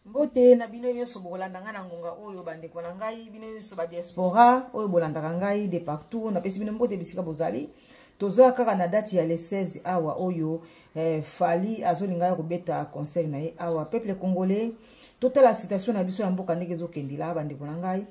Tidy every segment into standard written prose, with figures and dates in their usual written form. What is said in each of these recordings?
Mbote na bino nyonso bokolanda ngai na ngonga oyo, bandeko na ngai, bino nyonso ba diaspora oyo bolandaka ngai de partout, napesi bino mbote bisika bozali. Tozoya kaka na date ya le 16 awa oyo Fally azolinga ya kobeta concert na ye awa. Peuple congolais, totala situation na biso ya mboka ndenge ezokendela. Bandeko na ngai,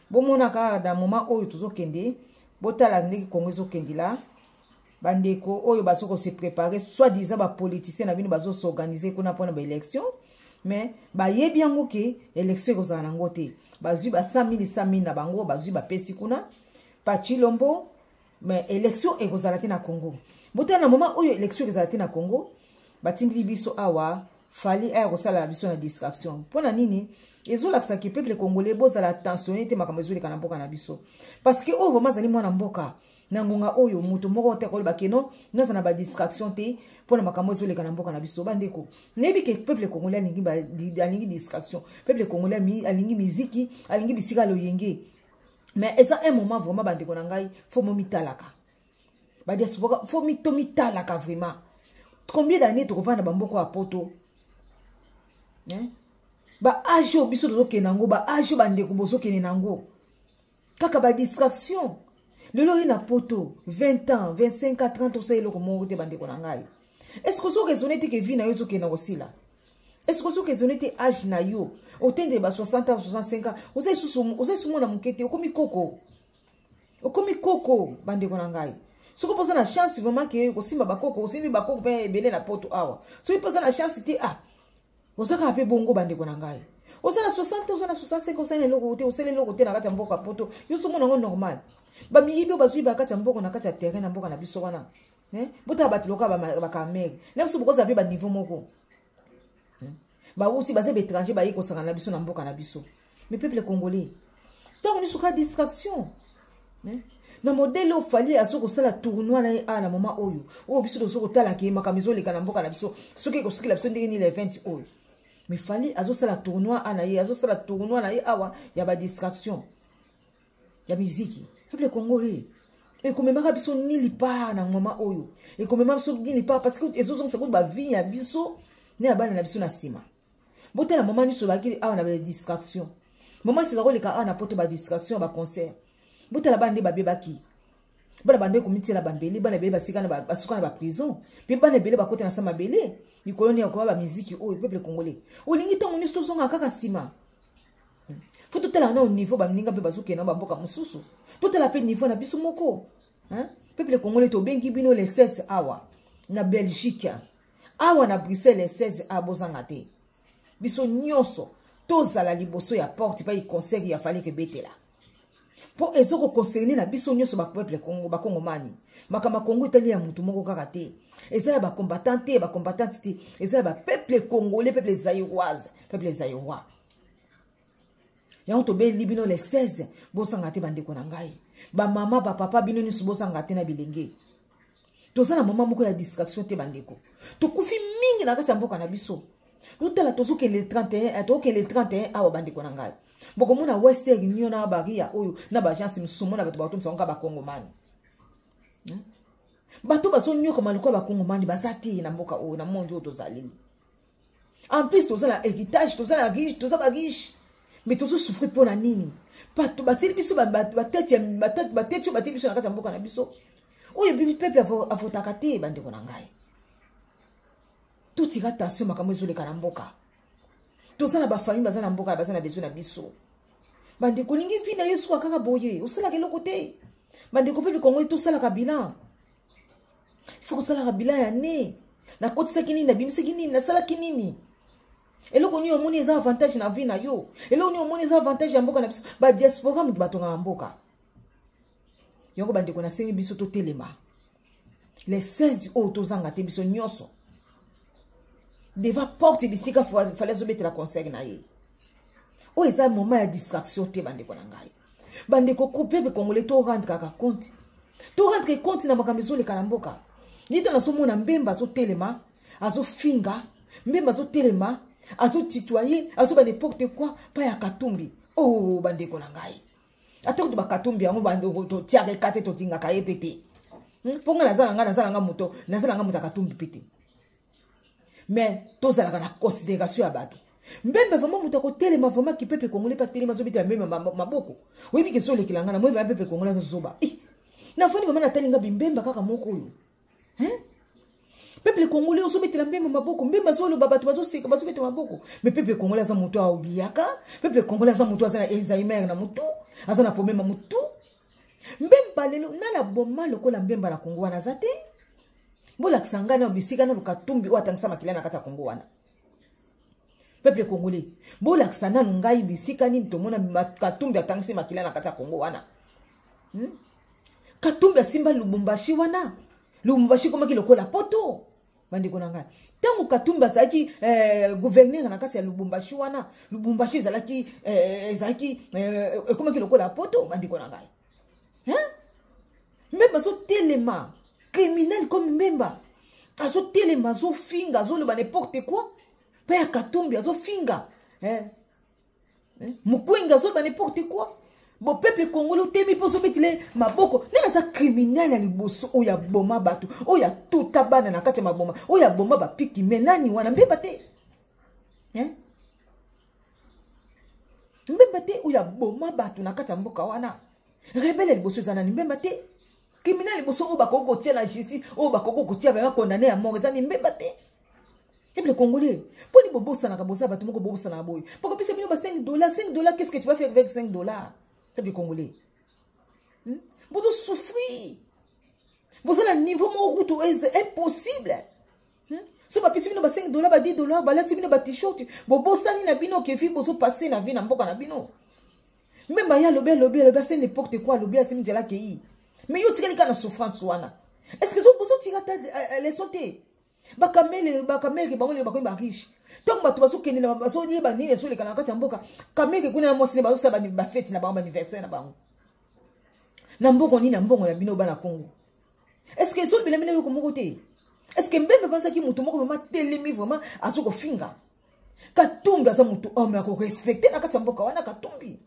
bomona kaka na moment oyo tozokende, botala ndenge Kongo ezokendela. Bandeko oyo bazo ko se préparer, soit disant ba politiciens na bino bazo s'organiser kuna mpona ba élection, mais bayebi yango ke élection ekozala nango te. Bazwi ba 100 000 100 000 na bango, bazwi bapesi kuna pa Tshilombo, mais élection ekozala te na Congo. Botala na moment oyo élection ekozala te na Congo, batindili biso awa Fally aya kosala biso na distraction. Mpona nini? Ezolakisaki peuple congolais bozala attentionné te makambo ezoleka na mboka na biso, parce que oyo vraiment azali mwana mboka na ngonga oyo, moto moko te akoloba keno naza na badistraction te mpona makambo ezoleka na mboka na biso. Bandeko, nayebi ke peuple congolais alingi distraction, peuple congolais alingi miziki, alingi bisika loyenge, mais eza un moment vraiment, bandeko na ngai, faut momitalaka. Badiaspora, faut tomitalaka vraiment. Combien d'années tokovanda na bamboka ya poto, hein? Baage oyo biso tozokende yango, baage oyo bandeko bozokende nango, kaka badistraction. Lelo oye na poto 20 ans, 25 ans, 30, osala eloko moko te. Bandeko na ngai, est ce que ozo raisonne te ke vie na yo ezokende kosila? Est ce que ozo raisonne te age na yo otende ba 60 ans, 65 ans, oza lisusu mwana moke te, okomi koko, okomi koko? Bandeko na ngai, soki mpo oza na chance vraiment ke kosimba bakoko, osimbi bakoko mpe ebele na poto awa. Soki mpo oza na chance te, ah, oza kaka mpe bongo. Bandeko na ngai, oza na 60, oza na 65, osala eloko te, osala eloko te na kati ya mboka poto. Yo ozomona yango normal? Bamiyibi oyo bazwi ba kati ya mboka, na kati ya terrain na mboka na biso wana, botala bato lokola bakamere na biso, bokozala mpe baniveau moko. Bawuti, baza baétranger, baye kosangana na biso na mboka na biso. Mais peuple congolais, ntango nyonso kaka distraction na modèle oyo Fally azo kosala tournoi na ye a na moment oyo biso tozo kotalaka ye, makambo ezoleka na mboka na biso, soki ekosukela biso ndenge nini le 20 oyo. Mais Fally azosala tournoi a na ye, azosala tournoi na ye awa ya badistraction ya miziki. Peuple congolais, ekomemaka biso nili part na moment oyo, ekomema biso nili part, parce que ezozongisa kutu bavie ya biso na ya bana na biso na nsima. Botala mama nyonso bakili awa na badistraction, mama nyonso eza koleka awa na poto, badistraction ya baconcert. Botala bana nde babebaki, bana bande komitiela bambeli, bana ebele basika basuka na baprison, mpe bana ebele bakota na sa mabele likolo nde ya koya bamiziki oyo. Peuple congolais, olingi ntango nyonso tozonga kaka nsima? Faut totala na niveau baninga mpe bazokende na bamboka mosusu, totala mpe niveau na biso moko. Peuple congolais, tobengi bino le 16 awa na Belgique, awa na Bruxelles, le 16 a bozanga te. Biso nyonso tozala liboso ya porte pai concert ya Fally kebetela, mpo eza koconcerne na biso nyonso bapeuple Congo, bakongomani. Makambo ya Congo etali ya motu moko kaka te, eza ya bacombattant te, bacombattante te, eza ya bapeuple congolais, peuple zaïroise, peuple zaïrois. Yango tobeli bino le 16, bosanga te. Bandeko na ngai, bamama, bapapa, bino nyonso bosanga te na bilenge. Toza na mama moko ya distraction te. Bandeko, tokufi mingi na kati ya mboka na biso. Totala, tozokende 31, tokokende 31 awa. Bandeko na ngai, bokomona Western Union na baria oyo na baagence mosusu, mona bato bakotomisa ngo kaka bakongomani. Bato bazonyokama lokola bakongomani baza te na mboka oyo, na monde oyo tozaleli. En plus toza na héritage, toza na riche, toza bariche, mais tozosouffrir mpo na nini? Bato batieli biso batete oyo batieli biso na kati ya mboka na biso oyo peuple avotaka te. Bandeko na ngai, totika attention makambo ezoleka na mboka. Toza na bafamille baza na mboka, baza na besoin na biso. Bandeko, olingi vie na yo esuka kaka boye, osalaka eloko te? Bandeko, mpe bikongo, tosalaka bilan. Il faut kosalaka bilan ya ne nakotisaki nini, nabimisaki nini, nasalaki nini, eloko nini omoni eza avantage na vie na yo, eloko nini omoni eza avantage ya mboka na biso. Badiaspora moto batongaka mboka yango. Bandeko, nasengi biso totelema le 16 oyo, tozanga te, biso nyonso devant porte bisika Fally azobetela concert na ye. Oyo eza moment ya distraction te. Bandeko na ngai, bandeko, peuple congolais, to rendre kaka compte, to rendre compte na makambo ezoleka na mboka. Nita nazomona Mbemba azotelema, azofinga Mbemba, azotelema, azotutoyer, azoba n'importe quoi pa ya Katumbi. Oh, bandeko na ngai, ata kutu bakatumbi yango totiaka eka te, totingaka ye mpe te, Mpo ngai naza na ngai, naza na ngai moto, naza na ngai moto ya Katumbi mpe te, mais tozalaka na considération ya bato. Mbemba vraiment moto akotelema vraiment kipepe congolais mpe atelema azobetela Mbemba maboko. Oyebi ke ezolekela ngai na moi pepe congolais aza zoba. Eh, nafandi vraiment natali nga bimbemba kaka moko oyo. Hein? Peuple congolais ozobetela Mbemba maboko, Mbemba azoloba bato bazoseka bazobetela maboko. Mais peuple congolais aza moto aobliyaka, peuple congolais aza moto aza na Alzheimer na motu, aza na problème ya motu. Mbemba lelo nana boma lokola Mbemba na Congo wana aza te. Bolakisa ngai na bisika na Katumbi oyo atangisa makila na kati ya Congo wana. Peuple congolais, bolakisa nanu ngai bisika nini tomona Katumbi atangisi makila na kati ya Congo wana. Katumbi asimba Lubumbashi wana. Lubumbashi komaki lokola poto. Bandeko na ngai, ntango Katumbi azalaki gouverneur na kati ya Lubumbashi wana, Lubumbashi ezalaki ekomaki lokola poto. Bandeko na ngai, hein? Mbemba azotelema criminel comme Mbemba azotelema, azofinga, azoloba n'importe quoi. Mpe ya Katumbi azofinga, eh? Mukwenge azoloba n'importe quoi. Bo peuple congolais otemi mpo ozobetele maboko. Nani aza criminel ya liboso oyo aboma bato, oyo atuta bana na kati ya maboma, oyo aboma bapiki? Me nani wana? Mbemba te, eh? Mbemba te oyo aboma bato na kati ya mboka wana. Rebelle ya liboso eza nani? Mbemba te. Criminel liboso oyo bakoki kotia na justice, oyo bakoki kotia vraiment condamné ya mort, eza ni Mbemba te. Peuple congolais, mponi bobosanaka, boza bato moko bobosanaka boye. Bakopesa bino ba 5 dollars, 5 dollars, qu'est ce que tu vas faire avec 5 dollars? Peuple congolais, Bozosouffrir, boza na niveau moko kutu impossible, So bapesi bino ba 5 dollars, ba 10 dollars, balati bino ba t-shirt, bobosani na bino ke vie bozopasser na vie na mboka na bino. Mbemba ye alobi, alobi, alobi, ase n'importe quoi, alobi, asimi nzela akei, mais yo otikali kaka na souffrance wana. Est ce que bozotika ata leçon te? Bakamele, bakamere bango lelo bakomi bariche. Ntango bato bazokende, bazoyeba nini ezoleka na kati ya mboka. Kamere kuna na mwasi ne bazosala bafeti na bango, baanniversaire na bango na mbongo nini? Na mbongo na bino bana Kongo. Est ce que ezolobela bino eloko moko te? Est ce que Mbembe bazalaki moto moko vraiment telemi, vraiment azo kofinga Katumbi? Aza moto homme ya korespecter na kati ya mboka wana. Katumbi,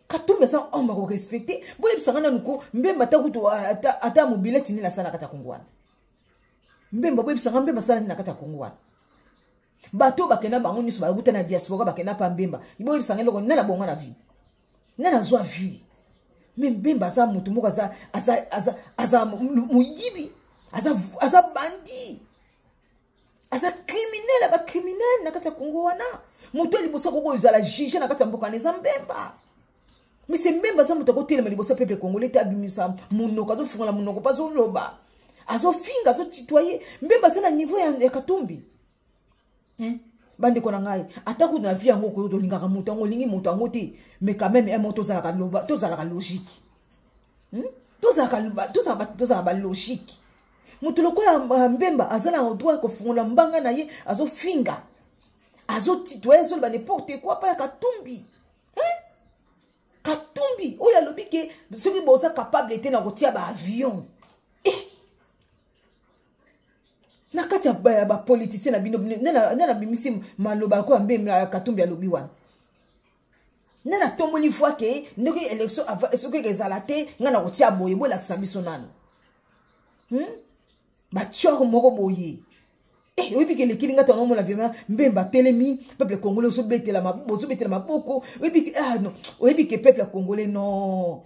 Katumbi aza homme ya korespecter. Boyebisanga nanu ko Mbemba ata kutu ata mobilete nini asala na kati ya Kongo wana? Mbemba, boyebisanga, Mbemba asala nini na kati ya Kongo wana? Bato oyo bakenda bango nyonso bakuta na diaspora, bakenda pa Mbemba. Boyebisanga eloko nani abonga na vie, nani azwa vie? Me Mbemba aza moto moko aza moyibi, aza bandit, aza criminel ya bacriminel na kati ya Kongo wana. Moto ya liboso akoki kozala juge na kati ya mboka wana eza Mbemba. Mais Mbemba aza moto akotelema liboso ya peuple congolais te, abimisa monoko, azofungola monoko mpo azoloba, azofinga, azotutoyer. Mbemba aza na niveau ya Katumbi, eh? Bandeko na ngai, ata kutu na vie yango okoyo tolingaka moto yango, olingi moto yango te, mais quand même emo tozalaka logique, Tozalaka balogique. Moto lokola Mbemba aza na droit ya kofungola mbanga na ye, azofinga, azotutoyer, azoloba n'importe quoi pa ya Katumbi, hein? Katumbi oyo alobi ke soki boza capable te na kotia baavion, eh! Na kati ya bapoliticien na bino, nde nabimisi maloba lokola Mbemba, Katumbi alobi wana, nde natomboli voi ke ndenge élection soki ezala te, ngai na kotia boye. Bolakisa biso nano, Batior moko boye, oyebi ke elekili nga ntango omona vraiment Mbemba atelemi. Peuple congolais ozobetela maboko. Oyebi ke, ah non, oyebi ke peuple congolais, non,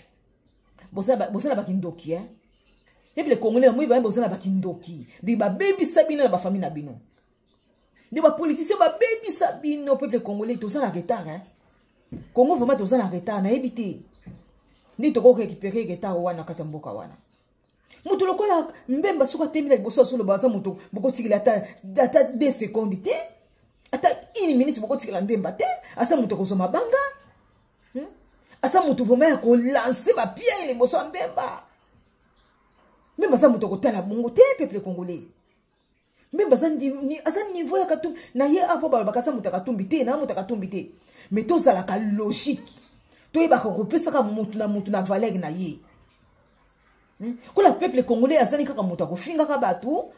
bosala bakindoki, eh? Peuple congolais na moi vraiment bosala bakindoki. Donc babebisa bino na bafamille na bino, nde bapoliticien babebisa bino. Peuple congolais, toza na retard, hein? Congo vraiment toza na retard. Nayebi te nde tokorécupérer retard wana kati ya mboka wana. Moto lokola Mbemba soki atemi na liboso, azoloba, aza moto bokotikela ata 2 secondes te, ata une minute bokotikela Mbemba te. Aza moto akozwa mabanga, Aza moto vraiment ya kolancer bapierre liboso ya Mbemba. Mbemba aza moto akotala bongo te. Peuple congolais, Mbemba aza niveau ya Katumbi na ye apo balobaka aza moto ya Katumbi te, na moto ya Katumbi te. Mais tozalaka logique, toyebaka kopesaka motu na motu na valeur na ye. Kola peuple congolais azali kaka moto akofingaka bato,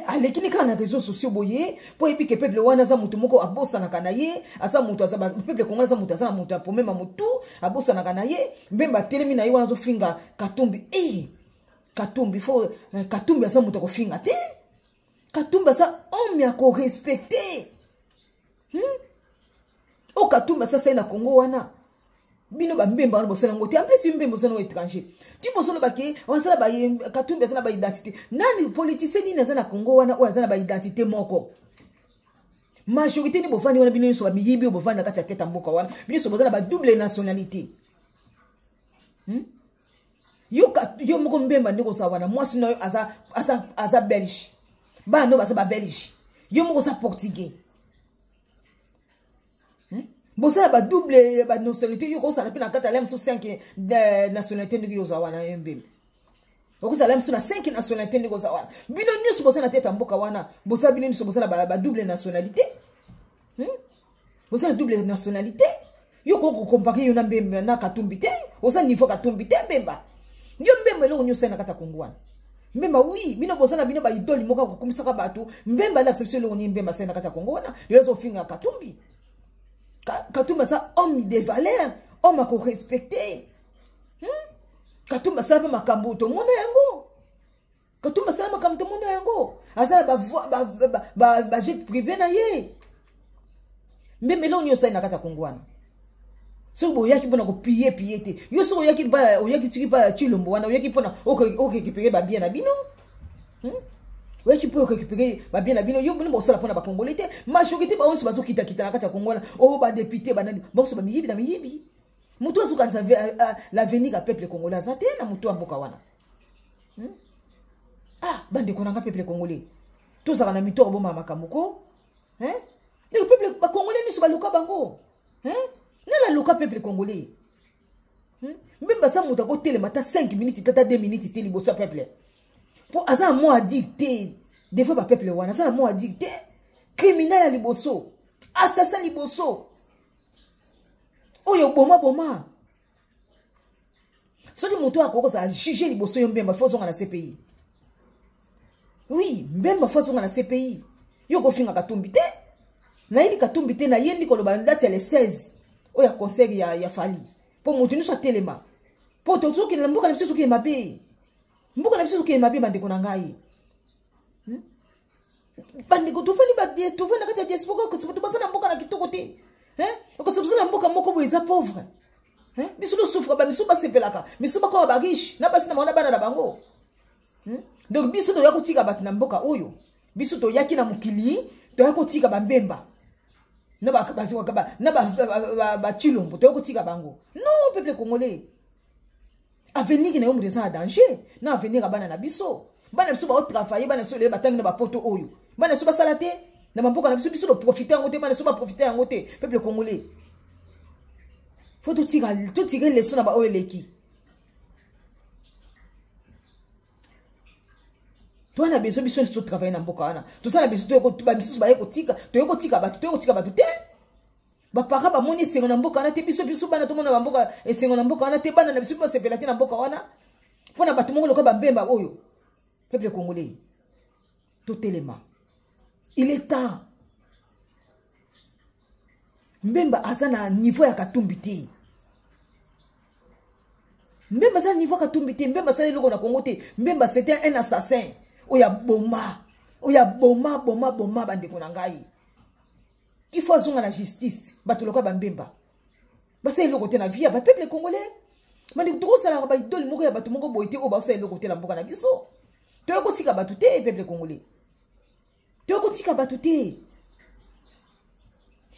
alekini kaka na réseau sociaux boye, mpo oyebi ke peuple wana aza moto moko abosanaka na ye. Aza moto, aza peuple congolais aza moto, aza na moto apomema motu, abosanaka na ye. Mbemba atelemi na ye wana, azofinga Katumbi. E Katumbi fo, Katumbi aza moto akofinga te. Katumbi aza homme ya korespecte? Oyo Katumbi asasali na Congo wana, bino bambemba wana bosala yango te. En plus, mbemba oza nango étranger ti bozoloba ke asala. Katumbi aza na baidentité nani? Politicien nini aza na Congo wana oyo aza na baidentité moko? Majorité nini bovandi wana? Bino nyonso bamiyibi oyo bovandi na kati ya tete ya mboka wana, bino nyonso boza na badouble nationalité, Yo, yo moko Mbemba, ndenge oza wana, mwasi na yo aza belge, bana no baza babelge, yo moko oza portugais, Bosala badouble banationalité. Yo kosala mpe na kati ala mosusu 5 nationalité. Ndenge yo oza wana, yo Mbemba, okozala mosusu na 5 nationalité. Ndenge oza wana, bino nyonso boza na tete ya mboka wana, bosala bino nyonso bosala badouble nationalité, Boza na double nationalité. Yo koki kocomparer yo na Mbemba, na Katumbi te. Oza niveau Katumbi te, Mbemba. Yo Mbemba, eloko nyonso na kati ya Kongo wana, Mbemba. Oui, bino boza na bino baidole moko akokumisaka bato. Mbemba, alakisa biso eloko nini Mbemba asali na kati ya Kongo wana. Lelo azofinga Katumbi. Katumbi aza homme de valeur, homme akorespecte, Katumbi asala mpe makambo, tomona yango. Katumbi asala makambo, tomona yango. Aza na bajet privé na ye. Mbemba, eloko nyonso osali na kati ya Kongo wana, soki boyaki mpona kopille pille te. Yo soki oyaki, oyaki tiki pa Chilombo wana, oyaki mpona orécupérer babien na bino, Oyaki mpo orécupérer babien na bino. Yo, bino bosala mpona bakongolais te. Majorité baonso bazokitakita na kati ya Kongo wana, oyo badéputé, banani, banso bamiyibi na miyibi. Motu azokanisa l'avenir ya peuple congolais aza te na motu ya mboka wana, Ah, bandeko na nga, peuple congolais, tozalaka na mito koboma makambo ko, hein? Peuple bacongolais nyonso baluka bango, hein? Nani aluka peuple congolais, Mpe baza moto akotelema ata 5 minutes, tata 2 minutes te liboso ya peuple, mpo aza na mot à dire te devant bapeuple wana. Aza na mot à dire te. Criminel ya liboso, assassin liboso, oyo boma boma. Soki moto akoki kozala juge liboso, yo Mbemba, faut ozonga na CPI. Oui, Mbemba, faut ozonga na CPI. Yo kofinga Katumbi te. Nayebi Katumbi te. Nayendi koloba date ya le 16 oyo ya concert ya Fally, mpo moto nyonso atelema, mpo tozokende na mboka na biso ezokende mabe. Mboka na biso ezokende mabe, bandeko na ngai, Bandeko, tofandi na kati ya diaspora, kasi bato baza na mboka na kitoko te. Kasi toza na mboka moko boye eza pauvre. Biso tosouffre, bamisu basepelaka, misu bakoma bariche na basi na bango na bana na bango. Donc biso toya kotika bato na mboka oyo. Biso toyaki na mokili, toya kotika bambemba na bachilombo, toya kotika bango. Non, peuple congolais, avenir na yo moto eza na danger, na avenir ya bana na biso. Bana biso baotravaille, bana biso lelo batangi na bapoto oyo, bana biso basala te na bamboka na biso. Biso toprofite yango te, bana biso baprofite yango te. Peuple congolais, faut totire leçon na baoyo eleki. Toza na besoin, biso nyonso totravaille na mboka wana. Toza na besoin, bamisusu baye kotika, toye kotika bato, toye kotika bato te. Bapara bamoni esengo na mboka wana te. Biso bana tomona bamboka esengo na mboka wana te. Bana na biso basepela te na mboka wana mpo na bato moko lokola bambemba oyo. Peuple congolais, totelema, il est temps. Mbemba aza na niveau ya Katumbi te. Mbemba aza na niveau ya Katumbi te. Mbemba asala eloko na Congo te. Mbemba, c'était un assassin oyo aboma, oyo aboma, boma, boma. Bandeko na ngai, il faut azonga na justice. Bato lokola bambemba basala eloko te na vie ya bapeuple congolais. Bandeko, tokosalaka baidole moko ya bato moko boye te oyo basala eloko te na mboka na biso. Toye kotika bato te, peuple congolais, toye kotika bato te.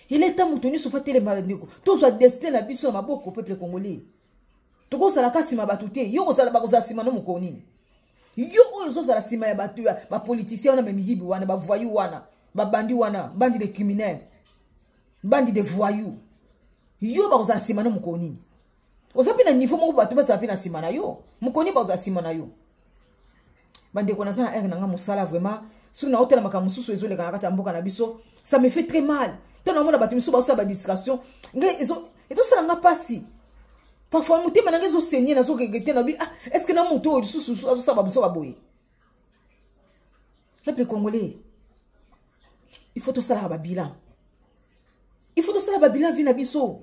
Il est temps moto nyonso faut atelema. Ndeko, tozwa destin na biso na maboko. Peuple congolais, tokozalaka nsima bato te. Yo kozala, bakozala nsima no mokolo nini? Yo oyo ozozala nsima ya bato ya bapoliticien wana, bamiyibi wana, bavoyou wana, babandi wana, bande de criminel, bande de voyou, yo bakozala nsima no mokolo nini? Oza mpe na niveau moko, bato bazala mpe na nsima na yo. Mokolo nini bakozala nsima na yo? Bandeko, naza na heure na nga mosala. Vraiment, soki naotala makambo mosusu ezoleka na kati ya mboka na biso, ça me fait très mal. To namona bato misusu baosala badistraction, ngai ezosala nga mpasi. Parfois motema na ngai ezosenye, nazoregretter na bi: ah, est ce que na moto oyo lisusu azosala babiso baboye? Peuple congolais, il faut tosalaka babilan, il faut tosala babilan vie na biso.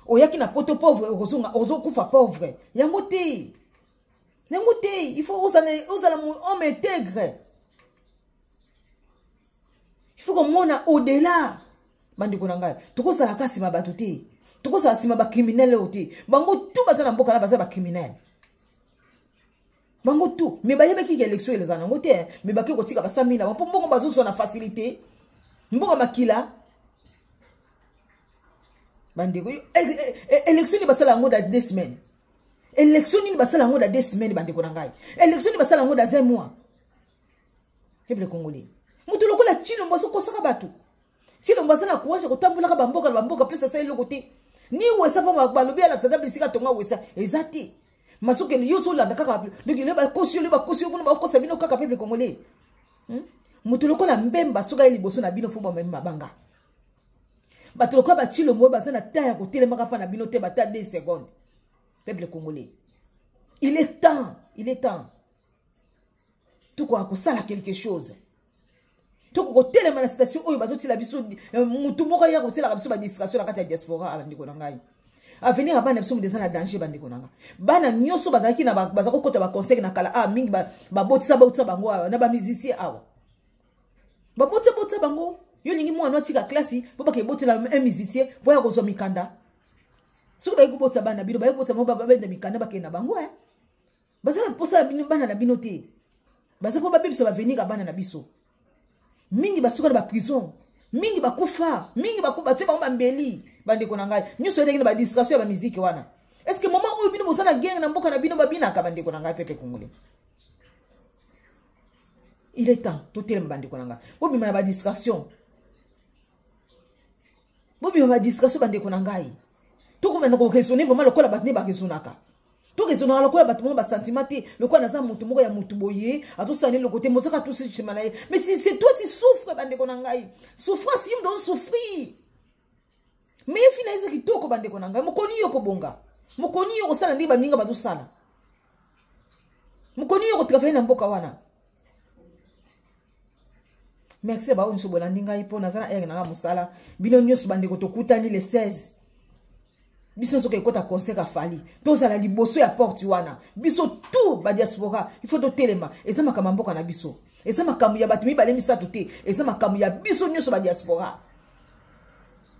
Oyaki na poto pauvre, okozonga ozokufa pauvre. Yango te, yango te. Il faut ozala homme intègre. komona au-delà. Bandeko na ngai, tokozala ka nsima bato te, tokozala nsima bacriminele oyo te. Bango tu baza na mboka na baza bacriminele bango tu, me bayebaki ke élection eleza nango te, me bake kotika basami na bango mpo mbongo bazozwa na facilité, mbongo makila. Bandeko, élection nini basala yango da 2 semaines? Élection nini basala yango da 2 semaines? Bandeko na ngai, élection nini basala yango dans un mois? Peuple congolais, moto lokola Tshilombo azokosaka bato. Tshilombo aza na courage ya kotambolaka bamboka na bamboka, place asala eloko te, ni wesa mpo balobi alakisa bisika tonga wesa eza te. Masokende yo ozolanda kaka, donc lelo bakosi yo, lelo bakosi yo kuna, bakokosa bino kaka. Peuple congolais, Moto lokola Mbemba, soki aye liboso na bino, fo bamemi mabanga. Bato lokola baTshilombo oyo baza na ta ya kotelemaka mpa na bino te, bata 2 secondes. Peuple congolais, il est temps, il est temps tokoka kosala quelque chose, tokoka kotelema na situation oyo bazotila biso. Motu moko ya kotielaka biso badistraction na kati ya diaspora. Bandeko na ngai, avenir ya bana biso moto eza na danger. Bandeko na nga, bana nyonso bazalaki na baza kokota baconseil na kala ah, mingi babotisa botisa bango awa na bamusicien awa, babotisa botisa bango. Yo olingi mwana atika klasi mpo bake ebotela un musicien mpo ya kozwa mikanda? Soki baye kobotisa bana na bino, baye kobotisa bango, babenda mikanda, bakende na bango. Baza na mposa ya bino bana na bino te, baza mpo babebisa bavenir ya bana na biso. Mingi basuka na baprison, mingi bakufa, mingi batie bango bambeli. Bandeko na ngai, nyonso etaki na badistraction ya bamiziki wana. Est ce que moment oyo bino boza na guerre na mboka na bino, babinaka? Bandeko na ngai, peuple congolais, il est temps totelema. Bandeko na ngai, bobima na badistraction, bobima badistraction. Bandeko na ngai, tokomanda koraisonne vraiment lokola bato nde baraisonnaka. Toraisonnaka lokola bato moko basentiment te, lokola naza motu moko ya motu boye atosala eloko te, mozaka tosima na ye. Mais c'est toi tu souffre. Bandeko na ngai, souffrance yo moto ozosouffrir, mais ye fina eza kitoko. Bandeko na ngai, mokoni yo kobonga, mokoni yo kosala ndenge baninga bazosala, mokoni yo kotravaille na mboka wana. Merci bao nyonso bolandi ngai, mpo naza na ere nanga mosala. Bino nyonso bandeko, tokutani le 16. Biso nyonso ekota concert ya Fally, tozala liboso ya porte wana. Biso tout badiaspora, il faut totelema. Eza makambo ya mboka na biso, eza makambo ya bato mibale misato te, eza makambo ya biso nyonso badiaspora,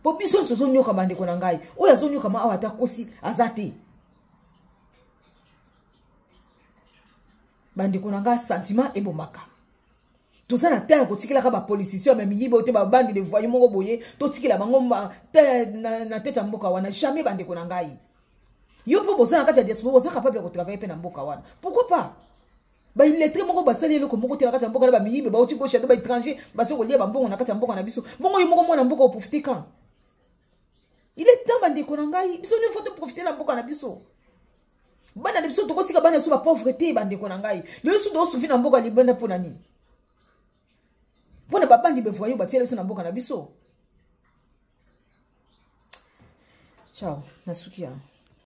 mpo biso nyonso tozonyoka. Bandeko na ngai, oyo azonyokama awa ata kosi aza te. Bandeko na ngai, sentiment ebomaka. Toza na temps ya kotikelaka bapoliticien ya miyibi oyo te, babandi de voyou moko boye, totikela bango na tete ya mboka wana, jamais. Bandeko na ngai, yo mpo boza na kati ya diaspora, boza capable ya kotravaille mpe na mboka wana, pourquoi pas? Baillettré moko basali eloko moko te na kati ya mboka na bamiyibi, bauti gauche to baétranger, bazo kolia bambongo na kati ya mboka na biso. Bongo yo moko mwana mboka oprofite quand? Il est temps, bandeko na ngai, biso nde faut toprofite na mboka na biso. Bana na biso, tokotika bana biso bapauvre te. Bandeko na ngai, lelo so toosouffrir na mboka libanda, mpo na nini? Mpo na babandi bevoyo batiela biso na mboka na biso. Ciao, nasuki ya.